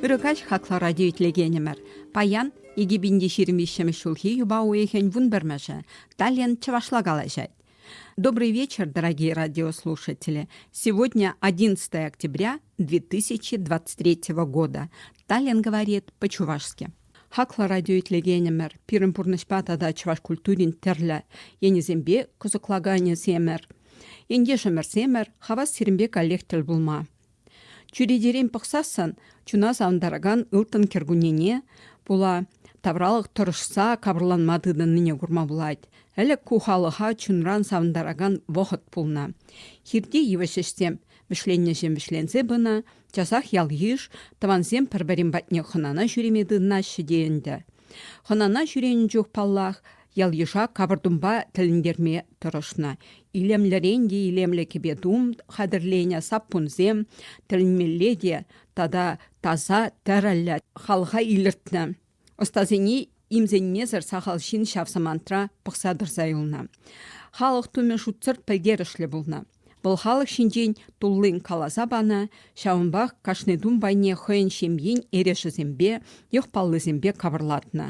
Ырӑ каҫ хаклӑ радио итлекенӗмӗр. Паян 2023 ҫулхи юпа уйӑхӗн 11-мӗшӗ. Таллин чӑвашла калаҫать. Добрый вечер, дорогие радиослушатели. Сегодня 11 октября 2023 года. Таллин говорит по-чувашски. Хаклӑ радио итлекенӗмӗр, пирӗн пурнӑҫпа тата чӑваш культурин тӗрлӗ енӗсемпе кӑсӑклаканӗсемӗр, ентешӗмӗрсемӗр хавас сирӗнпе каллех тӗл пулма. Чӳречерен пӑхсассӑн чуна савӑнтаракан ылтӑн кӗркуннене пула тавралӑх тӑрӑшса капӑрланма тытӑннине курма пулать. Ӗлӗк ку халӑха чунран савӑнтаракан вӑхӑт пулнӑ. Хирти йывӑҫ ӗҫсем вӗҫленнӗҫем вӗҫленсе пынӑ, часах ял-йыш, тӑвансем пӗр-пӗрин патне хӑнана ҫӳреме тытӑнаҫҫӗ те ӗнтӗ. Хӑнана ҫӳренӗ чух, паллах, ял-йыша капӑр тумпа тӗлӗнтерме тӑрӑшнӑ. Илемлӗрен те илемлӗ кӗпе-тум хатӗрленӗ саппунсем тӗлӗнмелле те тата таса тӗрӗллӗ халӑха илӗртнӗ. Ӑстасене имсенмесӗр сахал ҫын ҫав самантра пӑхса тӑрса юлнӑ. Халӑх тумӗ шутсӑр пӗлтерӗшлӗ пулнӑ. Вӑл халӑх ҫинчен туллин каласа панӑ, ҫавӑнпах кашни тум пайне хӑйӗн ҫемйин эрешӗсемпе, йӑх паллисемпе капӑрлатнӑ.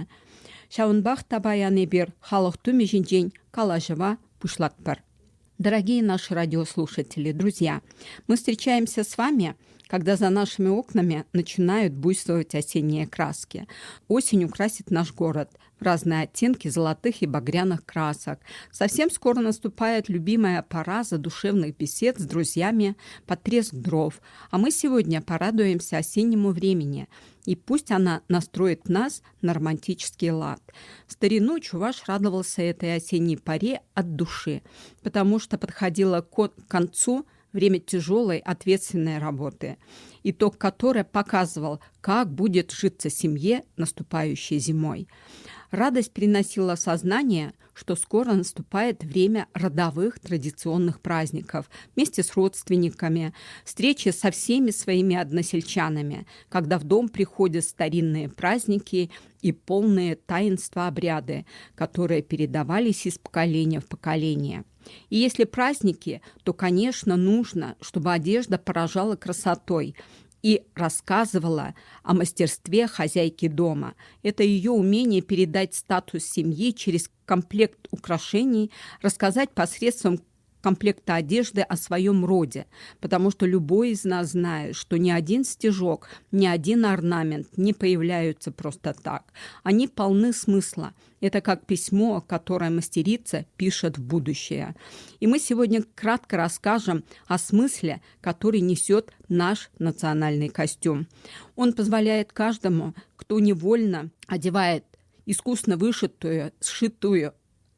Ҫавӑнпах та паян эпир халӑх тумӗ ҫинчен калаҫӑва пуҫлатпӑр. Дорогие наши радиослушатели, друзья, мы встречаемся с вами, когда за нашими окнами начинают буйствовать осенние краски. Осень украсит наш город в разные оттенки золотых и багряных красок. Совсем скоро наступает любимая пора задушевных бесед с друзьями под треск дров. А мы сегодня порадуемся осеннему времени – и пусть она настроит нас на романтический лад. В старину чуваш радовался этой осенней поре от души, потому что подходило к концу время тяжелой ответственной работы, итог которой показывал, как будет житься семье наступающей зимой. Радость приносила сознание, что скоро наступает время родовых традиционных праздников вместе с родственниками, встречи со всеми своими односельчанами, когда в дом приходят старинные праздники и полные таинства обряды, которые передавались из поколения в поколение. И если праздники, то, конечно, нужно, чтобы одежда поражала красотой и рассказывала о мастерстве хозяйки дома. Это ее умение передать статус семьи через комплект украшений, рассказать посредством комплекта одежды о своем роде, потому что любой из нас знает, что ни один стежок, ни один орнамент не появляются просто так. Они полны смысла. Это как письмо, которое мастерица пишет в будущее. И мы сегодня кратко расскажем о смысле, который несет наш национальный костюм. Он позволяет каждому, кто невольно одевает искусно вышитую, сшитую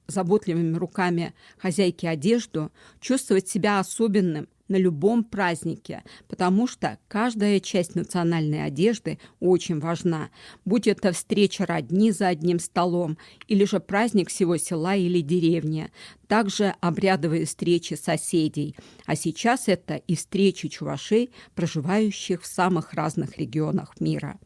заботливыми руками хозяйки одежду, чувствовать себя особенным на любом празднике, потому что каждая часть национальной одежды очень важна. Будь это встреча родни за одним столом или же праздник всего села или деревни, также обрядовые встречи соседей. А сейчас это и встречи чувашей, проживающих в самых разных регионах мира.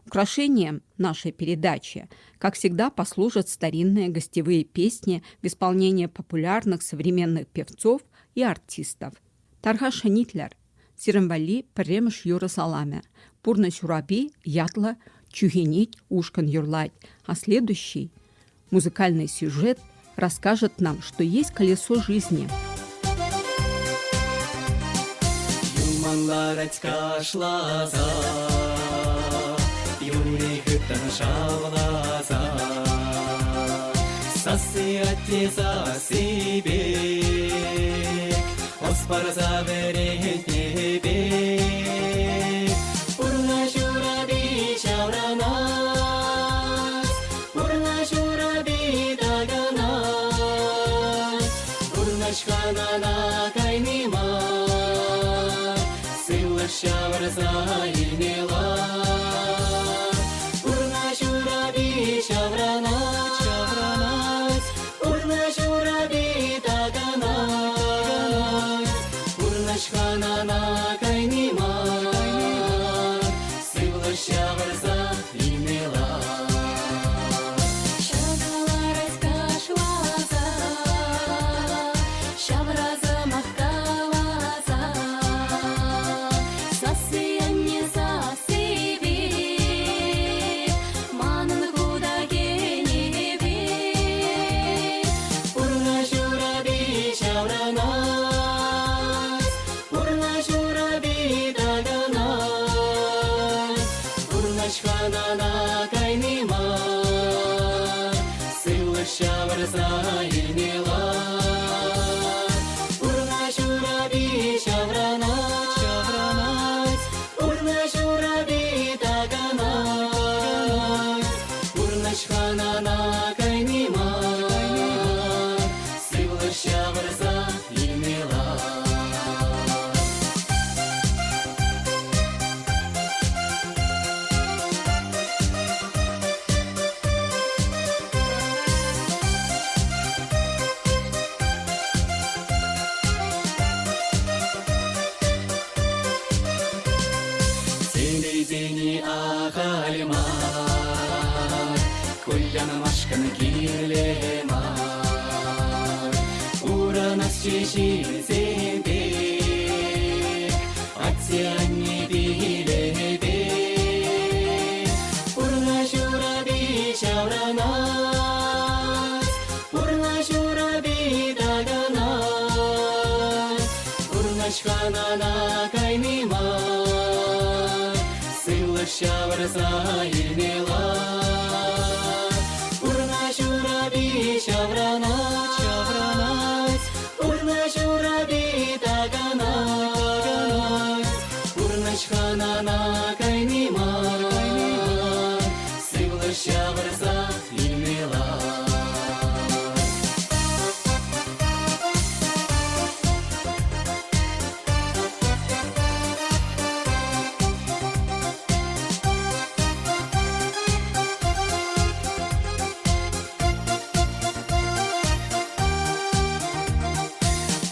Украшением нашей передачи, как всегда, послужат старинные гостевые песни в исполнении популярных современных певцов и артистов. Тархасшӑн итлӗр, сирӗн валли пӗрремӗш юрӑ саламӗ. Пурнӑҫ урапи ятлӑ чӳхенет ушкӑн юрлать, а следующий музыкальный сюжет расскажет нам, что есть колесо жизни. Юман ларать кашласа, Юри хыттӑн шавласа. Сасси атте сасси пек, Ӑс парса вӗрентнӗ пек. Пурнӑҫ урапи ҫаврӑнать, Пурнӑҫ урапи такӑнать. Пурнӑҫ хӑнана кайни мар, Сывлӑш ҫавӑрса илме лар. Пурнӑҫ урапи ҫаврӑнать, ҫаврӑнать, Пурнӑҫ урапи такӑнать. Пурнӑҫ хӑнана кайни мар, Сывлӑш ҫавӑрса илме лар. Ҫакаларать кашласа, ҫавра сӑмах каласа. Сасси анне сасси. ханана кайни мар, сывлӑш ҫавӑрса илме лар. Пурнӑҫ урапи ҫаврӑнать, ҫаврӑнать, пурнӑҫ урапи такӑнать, пурнӑҫ ханана кайни мар, сывлӑш ҫавӑрса илме лар. Телей ахаль мар, кулянмашкӑн кирлӗ мар. Пурӑнасчӗ ҫынсем пек, атте-анне пилӗпе. Пурнӑҫ урапи ҫаврӑнать, пурнӑҫ урапи такӑнать. Пурнӑҫ ханана кайни мар, сывлӑш ҫавӑрса илме лар. Пурнӑҫ урапи ҫаврӑнать, ҫаврӑнать, пурнӑҫ урапи такӑнать, такӑнать. Пурнӑҫ ханана кайни мар, кайни мар, сывлӑш ҫавӑрса илме лар.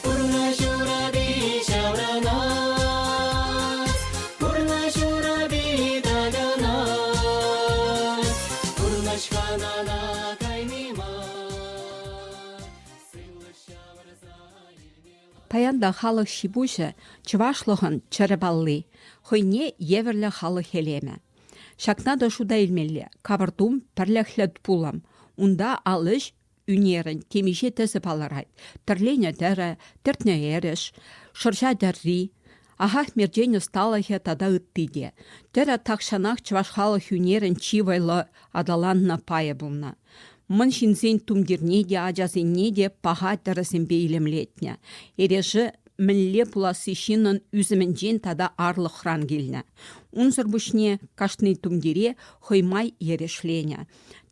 Пурнӑҫ урапи ҫаврӑнать, пурнӑҫ урапи такӑнать, пурнӑҫ ханана кайни мар, сывлӑш ҫавӑрса илме Паян та халӑх ҫи-пуҫӗ чӑвашлӑхӑн чӗрӗ палли, хӑйне евӗрлӗ халӑх элемӗ. Ҫакна та шута илмелле, капӑр тум пӗрлӗхлӗ пулӑм. Унта ал ӗҫ ӳнерӗн темиҫе тӗсӗ палӑрать: тӗрленӗ тӗрӗ, тӗртнӗ эреш, шӑрҫа тӗрри, ахах-мерчен ӑсталӑхӗ тата ытти те. Тӗрӗ тахҫанах чӑваш халӑх ӳнерӗн чи вӑйлӑ аталаннӑ пайӗ пулнӑ. Мӑн ҫынсен тумтирне те, ачасенне те паха тӗрӗсемпе илемлетнӗ. Эрешӗ мӗнле пуласси ҫыннӑн ӳсӗмӗнчен тата арлӑхран килнӗ. Унсӑр пуҫне кашни тумтире хӑй май эрешленӗ.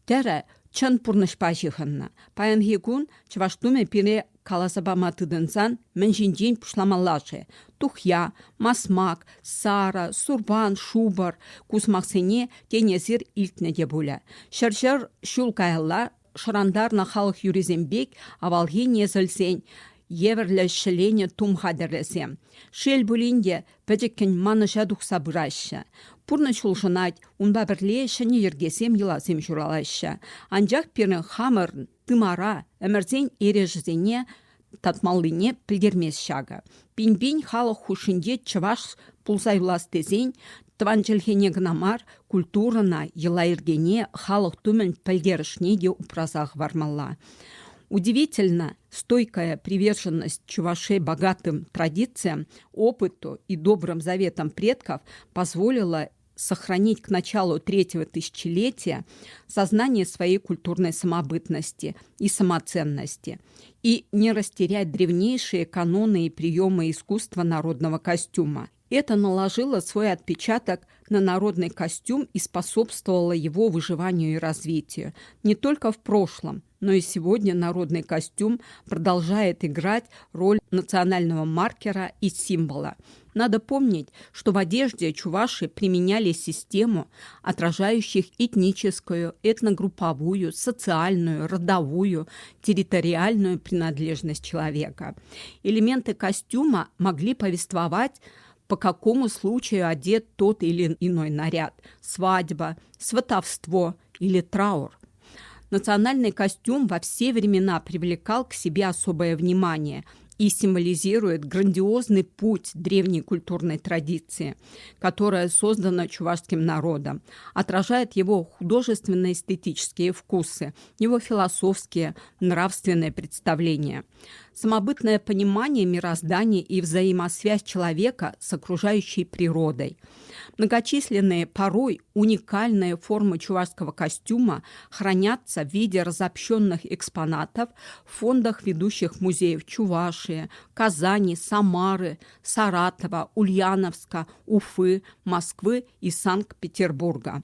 Тӗрӗ чӑн пурнӑҫпа ҫыхӑннӑ. Паянхи кун чӑваш тумӗ пире каласа пама тытӑнсан мӗн ҫинчен пуҫламалла-ши? Тухья, масмак, сарӑ, сурпан, шупӑр ку сӑмахсене тен эсир илтнӗ те пулӗ. Ҫӗр-ҫӗр ҫул каялла шӑрантарнӑ халӑх юррисем пек авалхи несӗлсен евӗрлӗ ҫӗленӗ тум хатӗрӗсем. Шел пулин те, пӗчӗккӗн манӑҫа тухса пыраҫҫӗ. Пурнӑҫ улшӑнать, унпа пӗрле ҫӗнӗ йӗркесем, йӑласем ҫуралаҫҫӗ. Анчах пирӗн хамӑр тымара, ӗмӗрсен эрешӗсене татмаллине пӗлтермест ҫакӑ. Пин-пин халӑх хушшинче чӑваш пулса юлас тесен тӑван чӗлхене кӑна мар, культурӑна, йӑла-йӗркене, халӑх тумӗн пӗлтерӗшне те упраса хӑвармалла. Удивительно, стойкая приверженность чувашей богатым традициям, опыту и добрым заветам предков позволила сохранить к началу третьего тысячелетия сознание своей культурной самобытности и самоценности и не растерять древнейшие каноны и приемы искусства народного костюма. Это наложило свой отпечаток на народный костюм и способствовало его выживанию и развитию не только в прошлом, но и сегодня народный костюм продолжает играть роль национального маркера и символа. Надо помнить, что в одежде чуваши применяли систему, отражающих этническую, этногрупповую, социальную, родовую, территориальную принадлежность человека. Элементы костюма могли повествовать по какому случаю одет тот или иной наряд – свадьба, сватовство или траур. Национальный костюм во все времена привлекал к себе особое внимание. и символизирует грандиозный путь древней культурной традиции, которая создана чувашским народом, отражает его художественно-эстетические вкусы, его философские, нравственные представления. Самобытное понимание мироздания и взаимосвязь человека с окружающей природой. Многочисленные, порой уникальные формы чувашского костюма хранятся в виде разобщенных экспонатов в фондах ведущих музеев Чувашии, Казани, Самары, Саратова, Ульяновска, Уфы, Москвы и Санкт-Петербурга.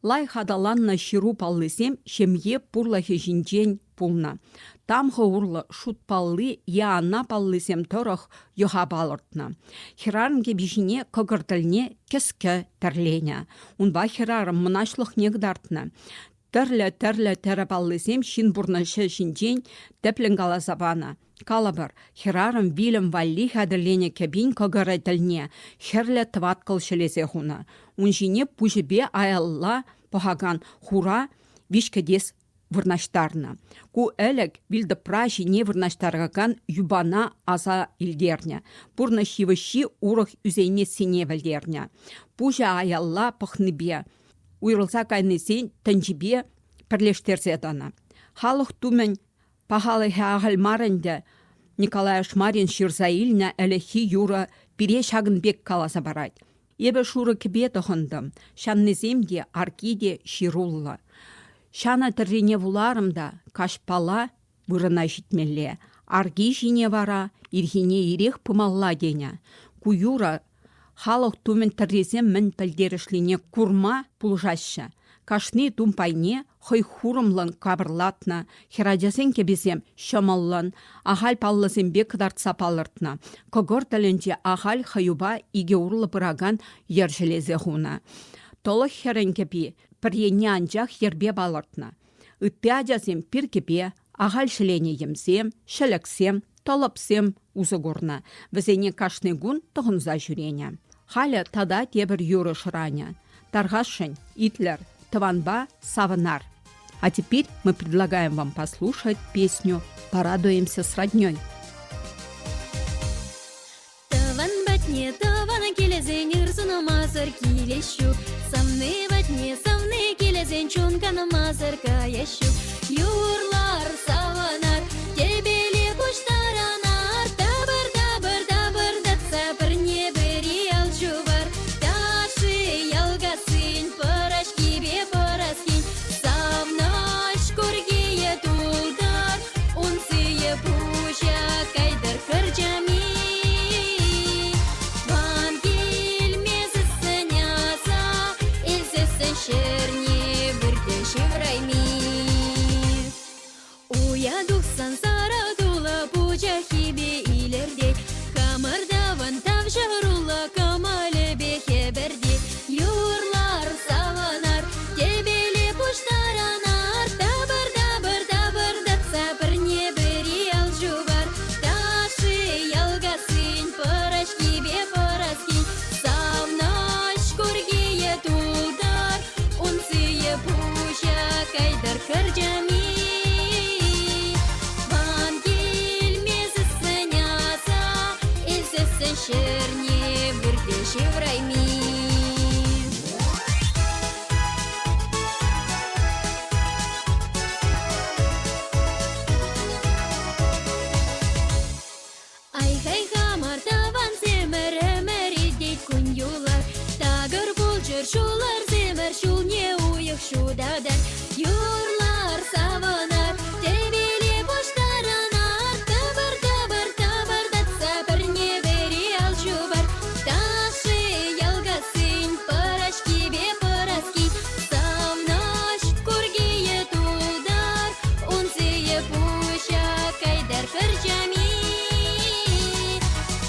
Лайӑх аталаннӑ ҫыру паллисем ҫемье пурлӑхӗ ҫинчен пулнӑ. Тамхӑ урлӑ шут палли е ана паллисем тӑрӑх йӑха палӑртнӑ. Хӗрарӑм кӗпи ҫине кӑкӑр тӗлне кӗскӗ тӗрленӗ. Унпа хӗрарӑм мӑнаҫлӑхне кӑтартнӑ. Тӗрлӗ-тӗрлӗ тӗрӗ паллисем ҫын пурнӑҫӗ ҫинчен тӗплӗн каласа панӑ. Калӑпӑр, хӗрарӑм вилӗм валли хатӗрленӗ кӗпин кӑкӑрӗ тӗлне хӗрлӗ тӑваткӑл ҫӗлесе хунӑ. Ун ҫине пуҫӗпе аялла пӑхакан хура виҫкӗтес вырнаҫтарнӑ. Ку ӗлӗк вилтӑпра ҫине вырнаҫтаракан юпана аса илтернӗ, пурнӑҫ йывӑҫҫи урӑх ӳсеймессине пӗлтернӗ. Пуҫӗ аялла пӑхнипе уйрӑлса кайнисен тӗнчипе пӗрлештерсе тӑнӑ. Халӑх тумӗн пахалӑхӗ ахаль мар ӗнтӗ. Николай Ашмарин ҫырса илнӗ ӗлӗкхи юрӑ пире ҫакӑн пек каласа парать. Эпӗ шурӑ кӗпе тӑхӑнтӑм, ҫаннисем те, арки те ҫыруллӑ. Ҫанӑ тӑррине вуларӑм та каҫпала вырӑна ҫитмелле, арки ҫине вара ирхине ирех пымалла тенӗ. Ку юрӑ халӑх тумӗн тӗррисем мӗн пӗлтерӗшлине курма пулӑшаҫҫӗ. Кашни тум пайне хӑй хурӑмлӑн капӑрлатнӑ, хӗрачасен кӗписем ҫӑмӑллӑн, ахаль паллӑсемпе кӑтартса палӑртнӑ. Кӑкӑр тӗлӗнче ахаль хӑюпа икӗ урлӑ пыракан йӗр ҫӗлесе хунӑ. Тӑлӑх хӗрӗн кӗпи пӗр енне анчах йӗрпе палӑртнӑ. Ытти ачасем пир кӗпе, ахаль ҫӗленӗ йӗмсем, ҫӗлӗксем, тӑлӑпсем усӑ курнӑ. Вӗсене кашни кун тӑхӑнса ҫӳренӗ. Халӗ тата тепӗр юрӑ шӑранӗ. Тархасшӑн, итлӗр, тӑванпа савӑнар. А теперь мы предлагаем вам послушать песню «Порадуемся с родней». Тӑван патне тӑван килесен ыр сунмасӑр килес ҫук. Савни патне савни килесен чун канмасӑр каяс ҫук. Юрлар, савӑнар, тӗпеле пуҫтарӑнар, тапӑр-тапӑр тапӑртатса пӗрне-пӗри ал ҫупар. Ташши ялкассин пӑрачкипе пӑраскин савнӑҫ куркийӗ тултӑр, ун сийӗ пуҫа кайтӑр кӑрчами. Ман килмесӗссӗн аса илсессӗн ҫӗрне выртӗ ҫыврайми. Уя тухсан сарӑ тулӑ пучаххипе илӗртет, хамӑр тавӑн тавҫӑруллӑ кӑмӑлӗпе хӗпӗртет. Юрлар, савӑнар, тӗпеле пуҫтарӑнар, тапӑр-тапӑр тапӑртатса пӗрне-пӗри ал ҫупар. Ташши ялкассин пӑрачкипе пӑраскин савнӑҫ куркийӗ тултар, ун сийӗ пуҫа кайтӑр кӑрчами. Ман килмесӗссӗн аса илсессӗн ҫӗрне выртӗ ҫыврайми. Ай-хай хамӑр тӑвансемӗр ӗмӗр иртет кун юлар. Такӑр пулчӑр ҫулӑрсемӗр ҫулне уйӑх ҫутатать. Юрлар, савӑнар, тӗпеле пуҫтарӑнар, тӑпӑр-тӑпӑр тӑпӑртатса пӗрне-пӗри ал ҫупар. Ташши ялкассин пӑрачкипе пӑраскин савнӑҫ куркийӗ тултар, ун сийӗ пуҫа кайтӑр кӑрчами.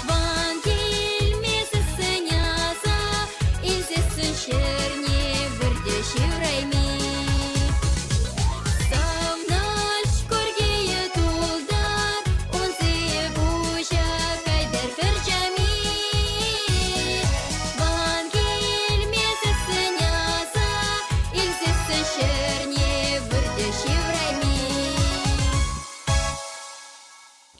Ван килмесӗссӗн аса илсессӗн ҫӗр.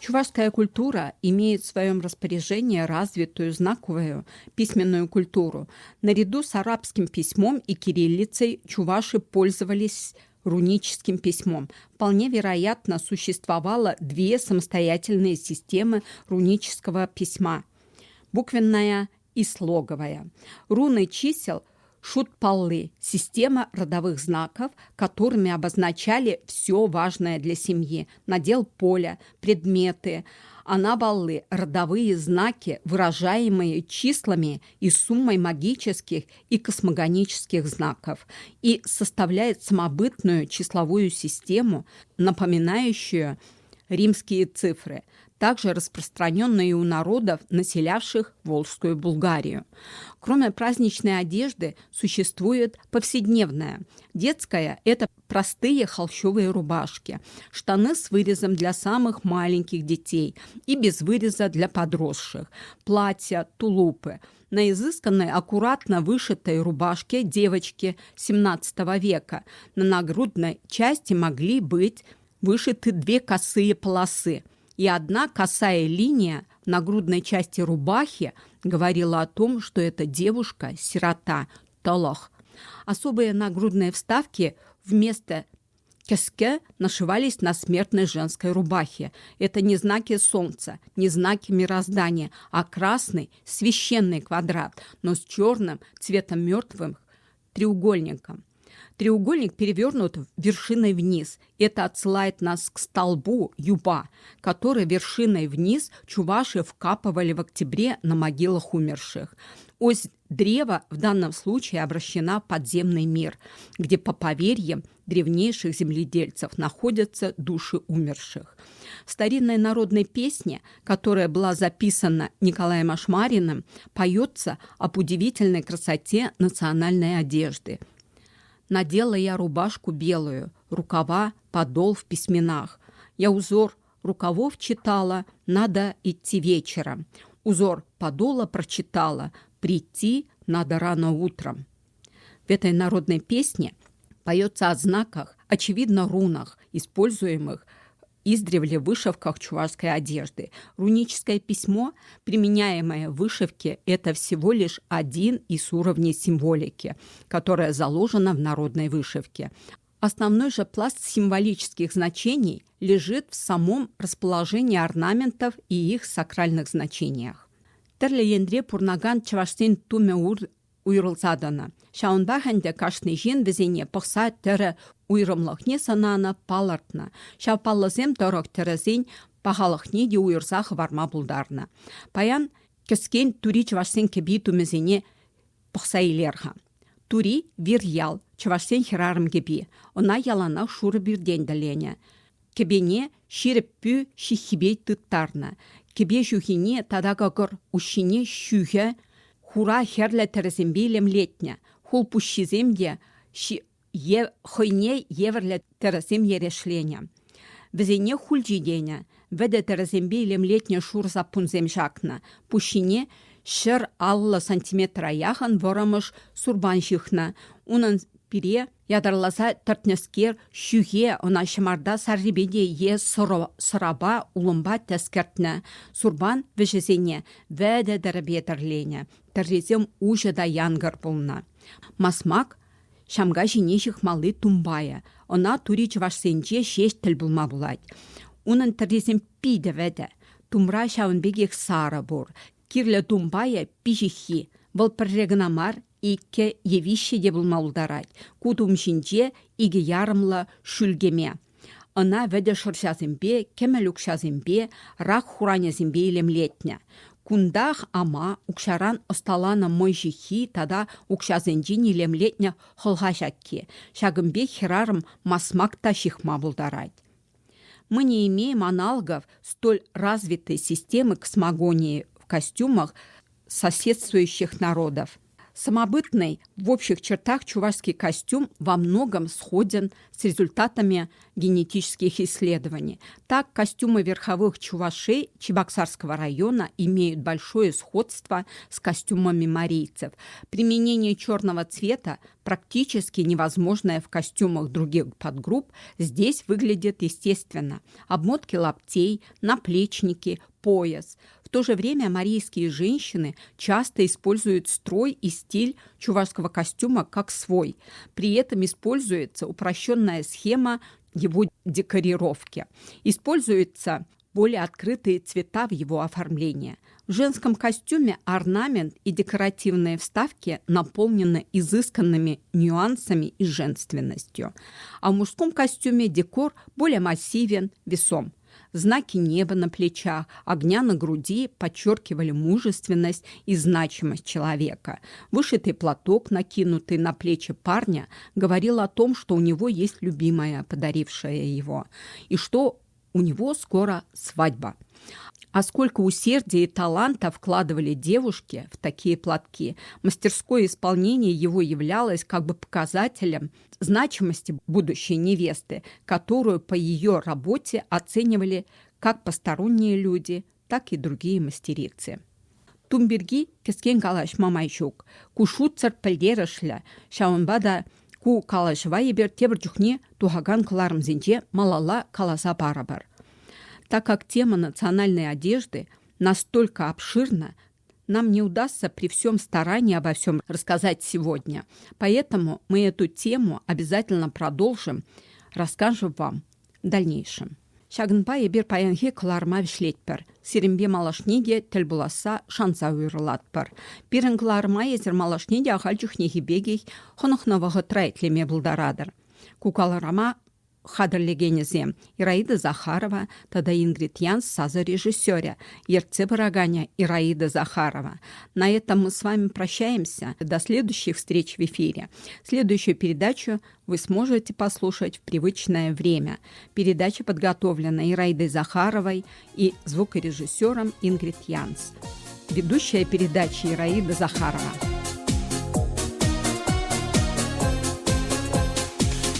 Чувашская культура имеет в своем распоряжении развитую знаковую письменную культуру. Наряду с арабским письмом и кириллицей чуваши пользовались руническим письмом. Вполне вероятно, существовало две самостоятельные системы рунического письма – буквенная и слоговая. Руны чисел шут-паллы – система родовых знаков, которыми обозначали все важное для семьи – надел поля, предметы. Анабаллы – родовые знаки, выражаемые числами и суммой магических и космогонических знаков, и составляет самобытную числовую систему, напоминающую римские цифры – также распространенные у народов, населявших Волжскую Булгарию. Кроме праздничной одежды существует повседневная. Детская – это простые холщовые рубашки, штаны с вырезом для самых маленьких детей и без выреза для подросших, платья, тулупы. На изысканной, аккуратно вышитой рубашке девочки XVII века на нагрудной части могли быть вышиты две косые полосы – и одна косая линия на грудной части рубахи говорила о том, что эта девушка – сирота, толох. Особые нагрудные вставки вместо кеске нашивались на смертной женской рубахе. Это не знаки солнца, не знаки мироздания, а красный священный квадрат, но с черным цветом мертвых треугольником. Треугольник перевернут вершиной вниз. Это отсылает нас к столбу Юба, который вершиной вниз чуваши вкапывали в октябре на могилах умерших. Ось древа в данном случае обращена в подземный мир, где, по поверьям древнейших земледельцев, находятся души умерших. В старинной народной песне, которая была записана Николаем Ашмариным, поется об удивительной красоте национальной одежды – Надела я рубашку белую, рукава, подол в письменах. Я узор рукавов читала, надо идти вечером. Узор подола прочитала, прийти надо рано утром. В этой народной песне поется о знаках, очевидно, рунах, используемых издревле в вышивках чувашской одежды. Руническое письмо, применяемое в вышивке, это всего лишь один из уровней символики, которая заложена в народной вышивке. Основной же пласт символических значений лежит в самом расположении орнаментов и их сакральных значениях. Тӗрлӗ енре пурӑнакан чӑвашсен тумӗ уйрӑлса тӑнӑ. Ҫавӑнпах ӗнтӗ кашни ҫын вӗсене пӑхса тӗрӗ уйрӑмлӑхне сӑнанӑ, палӑртнӑ. Ҫав паллӑсем тӑрӑх тӗрӗсен пахалӑхне те уйӑрса хӑварма пултарнӑ. Паян кӗскен тури чӑвашсен кӗпи тумӗсене пӑхса илер-ха. Тури вирьял, чӑвашсен хӗрарӑм кӗпи. Ӑна яланах шурӑ пиртен тӗленӗ. Кӗпене ҫирӗп пӳ ҫыххипе тыттарнӑ. Кӗпе ҫухине тата кӑкӑр уҫҫине ҫӳхе хура хӗрлӗ тӗрӗсемпе илемлетнӗ. Хул пуҫҫисем те е хӑйне евӗрлӗ тӗрӗсем эрешленӗ. Вӗсене хульчи тенӗ. Вӗтӗ тӗрӗсемпе илемлетнӗ шур саппунсем ҫакнӑ. Пуҫҫине 150 сантиметра яхӑн вӑрӑмӑш сурпан ҫыхнӑ. Унӑн пире Ятарласа тӗртнӗскер ҫӳхе ӑна ҫӑмарта саррипе те е сӑрапа, улӑмпа тӗс кӗртнӗ. Сурпан вӗҫӗсене вӗтӗ тӗрӗпе тӗрленӗ. Тӗррисем уҫӑ та янкӑр пулнӑ. Масмак ҫамка ҫине ҫыхмалли тумпайӗ. Ӑна тури чӑвашсенче ҫеҫ тӗл пулма пулать. Унӑн тӗррисем питӗ вӗтӗ. Тумра ҫавӑн пекех сарӑ пур. Кирлӗ тумпайӗ пиҫиххи. Вӑл пӗрре кӑна мар, иккӗ е виҫҫӗ те пулма пултарать. Ку тум ҫинче икӗ ярӑмлӑ шӳлкеме. Ӑна вӗтӗ шӑрҫасемпе, кӗмӗл укҫасемпе, рак хуранӗсемпе илемлетнӗ. Кунтах ама укҫаран ӑсталанӑ мӑй ҫыххи тата укҫасенчен илемлетнӗ хӑлха ҫакки. Ҫакӑн пек хӗрарӑм масмак та ҫыхма пултарать. Мы не имеем аналогов столь развитой системы космогонии в костюмах соседствующих народов. Самобытный в общих чертах чувашский костюм во многом сходен с с результатами генетических исследований. Так, костюмы верховых чувашей Чебоксарского района имеют большое сходство с костюмами марийцев. Применение черного цвета, практически невозможное в костюмах других подгрупп, здесь выглядит естественно. Обмотки лаптей, наплечники, пояс. В то же время марийские женщины часто используют строй и стиль чувашского костюма как свой. При этом используется упрощенная схема его декорировки. Используются более открытые цвета в его оформлении. В женском костюме орнамент и декоративные вставки наполнены изысканными нюансами и женственностью. А в мужском костюме декор более массивен, весом. Знаки неба на плечах, огня на груди подчеркивали мужественность и значимость человека. Вышитый платок, накинутый на плечи парня, говорил о том, что у него есть любимая, подарившая его, и что у него скоро свадьба. А сколько усердия и таланта вкладывали девушки в такие платки. Мастерское исполнение его являлось как бы показателем значимости будущей невесты, которую по ее работе оценивали как посторонние люди, так и другие мастерицы. Тум пирки кӗскен калаҫма май ҫук. Ку шутсӑр пӗлтерӗшлӗ. Ҫавӑнпа та ку калаҫӑва эпир тепӗр чухне тухакан кӑларӑмсенче малалла каласа парӑпӑр. Так как тема национальной одежды настолько обширна, нам не удастся при всем старании обо всем рассказать сегодня. Поэтому мы эту тему обязательно продолжим, расскажем вам в дальнейшем. Ҫакӑнпа эпир паянхи кӑларӑма вӗҫлетпӗр. Сирӗнпе малашне те тӗл пуласса шанса уйрӑлатпӑр. Пирӗн кӑларӑма эсир малашне те ахаль чухнехи пекех хӑнӑхнӑ вӑхӑтра итлеме пултаратӑр. Ку кӑларӑма хатӗрлекенӗсем Ираида Захарова тата Ингрид Янс сасӑ режиссерӗ, ертсе пыраканӗ Ираида Захарова. На этом мы с вами прощаемся. До следующих встреч в эфире. Следующую передачу вы сможете послушать в привычное время. Передача подготовлена Ираидой Захаровой и звукорежиссером Ингрид Янс. Ведущая передачи Ираида Захарова.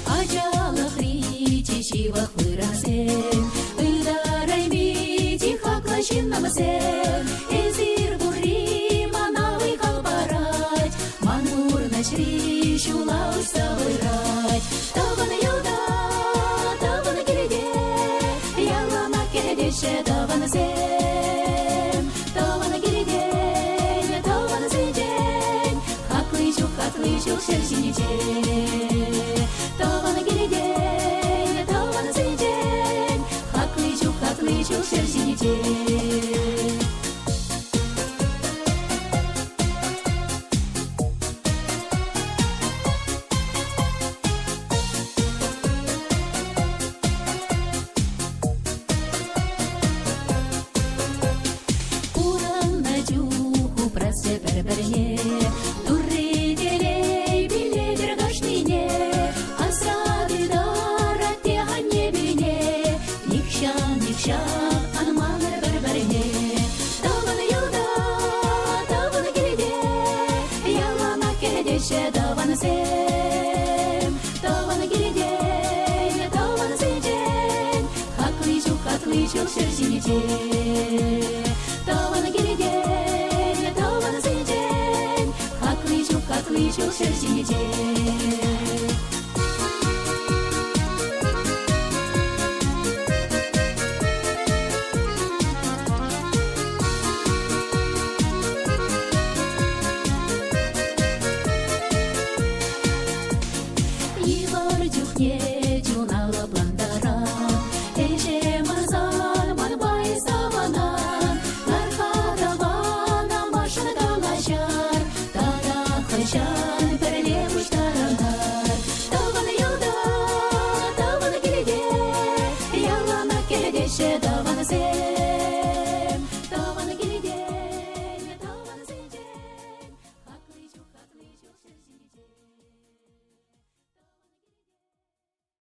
Ачалӑхри чи ҫывӑх вырӑнсем, ытарайми чи хаклӑ ҫыннӑмсем. Эсир пурри мана вӑй-хал парать, ман пурнӑҫри ҫула уҫса пырать. Тӑван ялта, тӑван килте, яланах кӗтеҫҫӗ тӑвансем. Тӑван килтен, тӑвансенчен хакли ҫук, хакли ҫук ҫӗр ҫинче. Тӑван килтен, тӑвансенчен хакли ҫук, хакли ҫук ҫӗр ҫинче. Пурӑннӑ чух упрасчӗ пӗр-пӗрне, Турри телей пиллетӗр кашнине. Асра тытар атте-анне пилне, Нихҫан, нихҫан ан манӑр пӗр-пӗрне. Тӑван ялта, тӑван килте, Яланах кӗтеҫҫӗ тӑвансем. Тӑван килтен, тӑвансенчен Хакли ҫук, хакли ҫук ҫӗр ҫинче. Тӑван килтен, тӑвансенчен Хакли ҫук, хакли ҫук ҫӗр ҫинче. Йывӑр чухне чуна лӑплантаран, Ӗҫе мансан манпа эс аванан, Лар-ха тӑван амӑшӗн калаҫар, Тата хӑҫан.